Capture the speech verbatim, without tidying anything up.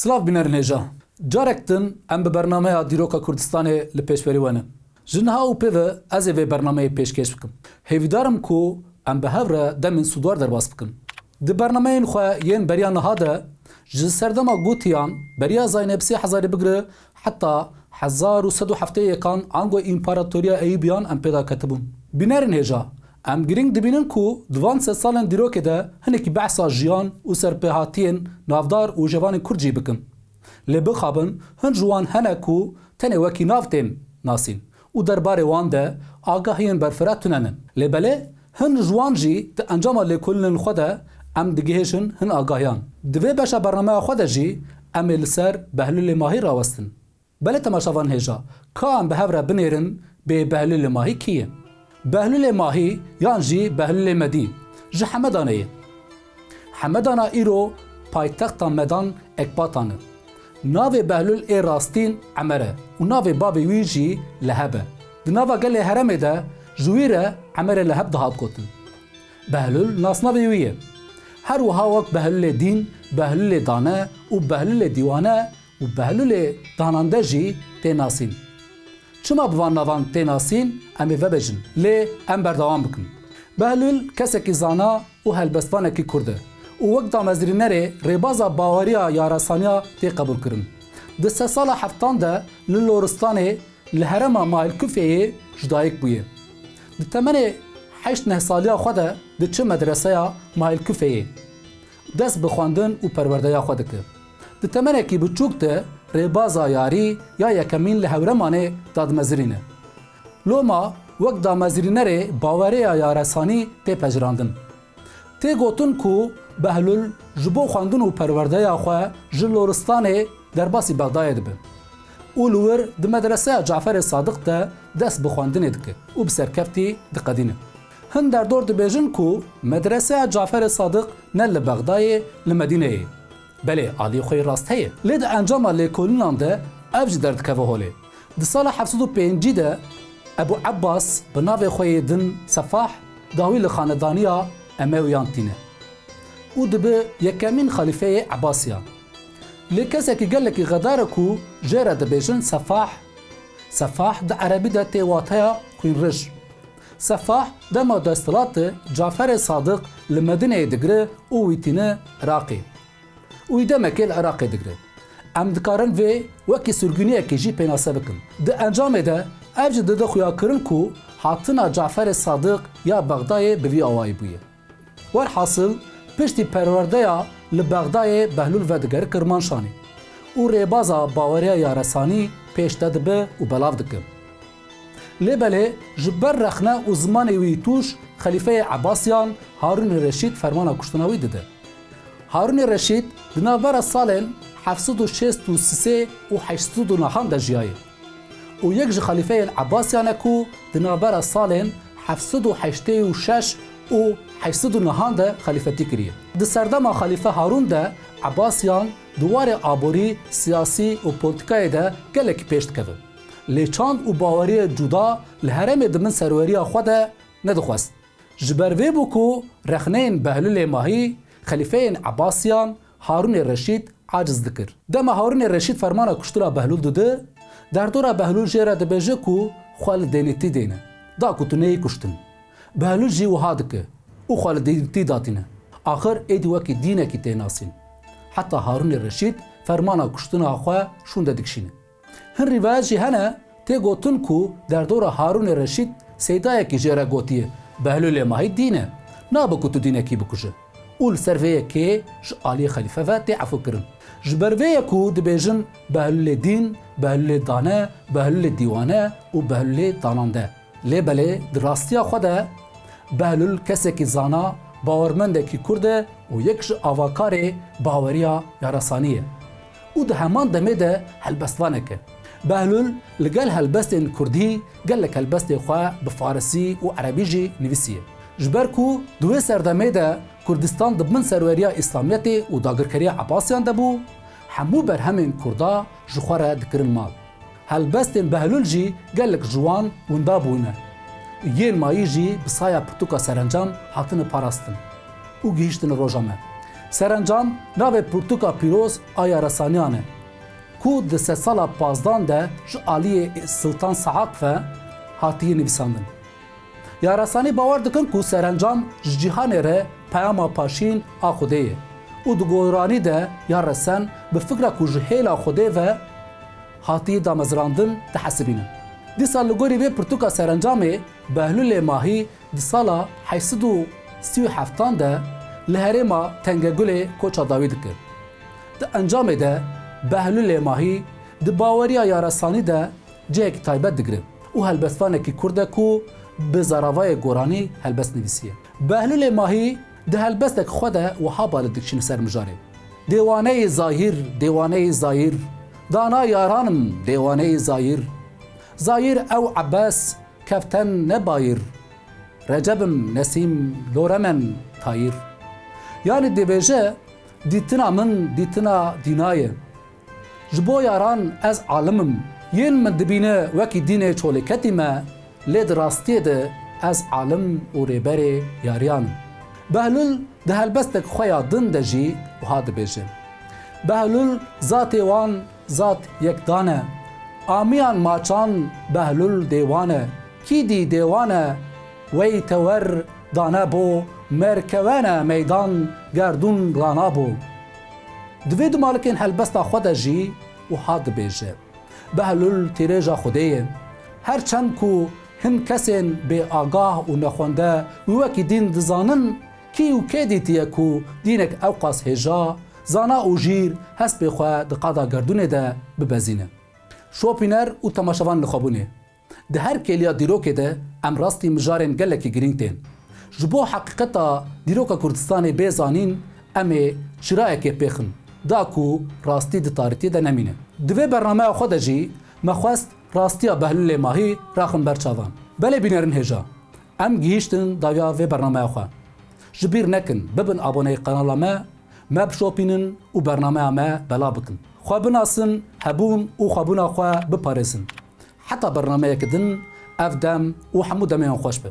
Silav bînerên hêja. Carek din em bi bernameya Dîroka Kurdistanê li pêşberî we ne. Ji niha û pê ve ez ê vê bernameyê pêşkêş bikim. Hêvîdar im ku em bi hev re demên sûdwar derbas bikin. Di bernameyên xwe yên beriya niha de ji serdema gotiyan beriya Zaynepsê hezarê bigire heta hezar û sed û heftê yekan ango Împaratoriya Eyûbiyan em pê de ketibûn. Bînerên hêja, em girîng dibînin ku di van sedsalên dîrokê de hinekî behsa jiyan û serpêhatiyên navdar û jevanên Kurd jî bikin. Lê bixabin, hin ji wan hene ku tenê wekî nav tên nasîn û derbarê wan de agahiyên berfireh tune ne. Lê belê, hin ji wan jî di encama lêkolînên xwe de em digihêjin hin agahiyan. Di vê beşa bernameya xwe de jî em ê li ser Behlûlê Mahî rawestin. Belê temaşevan hêja, ka em bi hev re binêrin bê Behlûlê Mahî kî ye? Behlûlê Mahî yan jî Behlûlê Medî ji Hemedanê ye. Hemedana îro paytexta Medan Ekbatan e. Navê Behlûl ê rastîn Emer e û navê bavê wî jî Leheb e. Di nava gelê herêmê de ji wî re Emerê Leheb dihat gotin. Behlûl nasnavê wî ye. Her wiha wek Behlûlê Dîn, Behlûlê Dane û Behlûlê Dîwane û Behlûlê Danande jî tê nasîn. Çima bi van navan tê nasîn, em ê vebêjin. Lê em berdewam bikin. Behlûl kesekî zana û helbestvanekî Kurd e û wek damezrînerê rêbaza baweriya ya resaniya tê qebûlkirin. Di sedsala heftan de li Loristanê li herêma Mahilkufeyê ji dayik bûye. Di temenê heşt neh saliya xwe de diçe medreseya Mahilkufeyê. Dest bi xwendin û perwerdeya xwe dike. Di temenekî biçûk de rêbaza yarî ya yekemîn li Hewremanê dadmezirîne. Loma wek damezrînerê baweriya ya resanî tê pejirandin. Tê gotin ku Behlûl ji bo xwendin û perwerdeya xwe ji Loristanê derbasî Bexdayê dibe û li wir di medreseya Caferê Sadiq de dest bi xwendinê dike û bi serkeftî diqedîne. Hin derdor dibêjin ku medreseya Caferê Sadiq ne li Bexdayê, li Medîneyê. Belê, aliyê xwe yê rast heye. Lê di encama lêkolînan de ev jî derdikeve holê. Di sala heft sed û pêncî de Ebû Ebbas bi navê xwe yê din Sefah dawî li xanedaniya Emewiyan tîne û dibe yekemîn xalîfeyê Ebbasiyan. Lê kesekî gelekî xedar e ku jê re dibêjin Sefah. Sefah di erebî de tê wateya xwînrij. Sefah dema desthilatê Caferê Sadiq li Medîneyê digire û wî tîne Iraqê. Û wî demekê li Iraqê digire. Em dikarin vê wekî sirgûniyekê jî pênase bikin. Di encamê de ev jî dide xuyakirin ku hatina Caferê Sadiq ya Bexdayê bi vî awayî bûye. Werhasil, piştî perwerdeya li Bexdayê Behlûl vedigere Kirmanşanê û rêbaza baweriya ya resanî pêş de dibe û belav dike. Lê belê ji ber rexne û zimanê wî tûj xelîfeyê Ebasiyan Harûnê Reşîd fermana kuştina wî dide. Harûnê Reşîd di navbera salên heft sed û şêst û sê û heşt sed û nehan de jiyaye û yek ji xelîfeyên Ebasiyan e ku di navbera salên heft sed û heştê û şeş û heşt sed û nehan de xelîfetî kiriye. Di serdema Xelîfe Harûn de Ebasiyan di warê aborî, siyasî û polîtîkayê de gelekî pêş dikeve. Lê çand û baweriyê cuda li herêmê di bin serweriya xwe de nedixwest. Ji ber vê bû ku rexneyên Behlûlê Mahî, xelîfeyên Ebasiyan, Harûnê Reşîd aciz dikir. Dema Harûnê Reşîd fermana kuştina Behlûl dide, derdora Behlûl jê re dibêje ku xwe li dênîtî dêne, da ku tu neyê kuştin. Behlûl jî wiha dike û xwe li dênîtî datîne. Axir êdî wekî dînekî tê nasîn. Heta Harûnê Reşîd fermana kuştina xwe şûnde dikişîne. Hin rîwayet jî hene, tê gotin ku derdora Harûnê Reşîd seydayekî jê re gotiye, Behlûlê Mahî dîn e, nabe ku tu dînekî bikuje. Û li ser vê yekê ji aliyê xelîfe ve tê efûkirin. Ji ber vê ye ku dibêjin Behlûlê Dîn, Behlûlê Dane, Behlûlê Dîwane û Behlûlê Danande. Lê belê di rastiya xwe de Behlûl kesekî zana, bawermendekî Kurd e û yek ji avakarê baweriya ya resanî ye. Û di heman demê de helbestvanek e. Behlûl li gel helbestên Kurdî gelek helbestê xwe bi Farisî û Erebî jî nivîsiye. Ji ber ku di wê serdemê de Kurdistan di bin serweriya Îslamiyetê û dagirkeriya Ebasiyan de bû, hemû berhemên Kurda ji xwe re dikirin mal. Helbestên Behlûl jî gelek ji wan winda bûne. Yên mayî jî bi saya pirtûka serencam hatine parastin û gihîştine roja me. Serencam navê pirtûka pîroz a yaresaniyan e, ku di sedsala pazdan de ji aliyê Siltan Saaq ve hatiye nivîsandin. Yaresanî bawer dikin ku serencam ji cîhanê re peyama paşîn a Xwedê ye û di goranî de ya resen bi fikra ku ji hêla Xwedê ve hatiye damezrandin dihesibînin. Dîsa li gorî vê pirtûka serencamê Behlûlê Mahî di sala heyt sed û sî û heftan de li herêma Tengegulê koça dawî dike. Di encamê de Behlûlê Mahî di baweriya yaresanî de cihekî taybet digire û helbestvanekî Kurd e ku bi zaravayê goranî helbest nivîsiye. Behlûlê Mahî di helbestek xwe de wiha bale dikişîne ser mijarê: Dêwaneyê Zayîr, dêwaneyê Zayîr, dana yaran im, dêwaneyê Zayîr. Zayîr ew Ebes keften ne bayîr, Receb im Nesîm loremen tayîr. Yanî dibêje, dîtina min dîtina dîna ye. Ji bo yaran ez alim im. Yên min dibîne wekî dînê çolêketî me, lê di rastiyê de ez alim û rêberê yariyan im. Behlûl di helbestek xwe ya din de jî wiha dibêje: Behlûl zatê wan zat yekdan e. Amiyan maçan Behlûl dêwan e. Kî dî dêwan e, wey tewer dane bo, merkewene meydan gerdûn rana bo. Di vê du malikên helbesta xwe de jî wiha dibêje: Behlûl tîrêja Xwedê ye. Her çend ku hin kesên bêagah û nexwende wî wekî dîn dizanin, kî û kê dîtiye ku dînek ewqas hêja, zana û jîr hespê xwe di qada gerdûnê de bibezîne? Şopîner û temaşevan li xwebûnê. Di her kêliya dîrokê de em rastî mijarên gelekî girîng tên. Ji bo heqîqeta dîroka Kurdistanê bê zanîn, em ê çirayekê pêxin, da ku rastî di tarîtiyê de nemîne. Di vê bernameya xwe de jî me xwest rastiya Behlûlê Mahî raxin ber çavan. Belê bînerin hêja, em gihîştin dawiya vê bernameya xwe. Ji bîr nekin, bibin aboneyê kanala me, me bişopînin û bernameya me belav bikin. Xwe binasin, hebûn û xwebûna xwe biparêzin. Heta bernameyeke din, ev dem û hemû demê wan xweş be.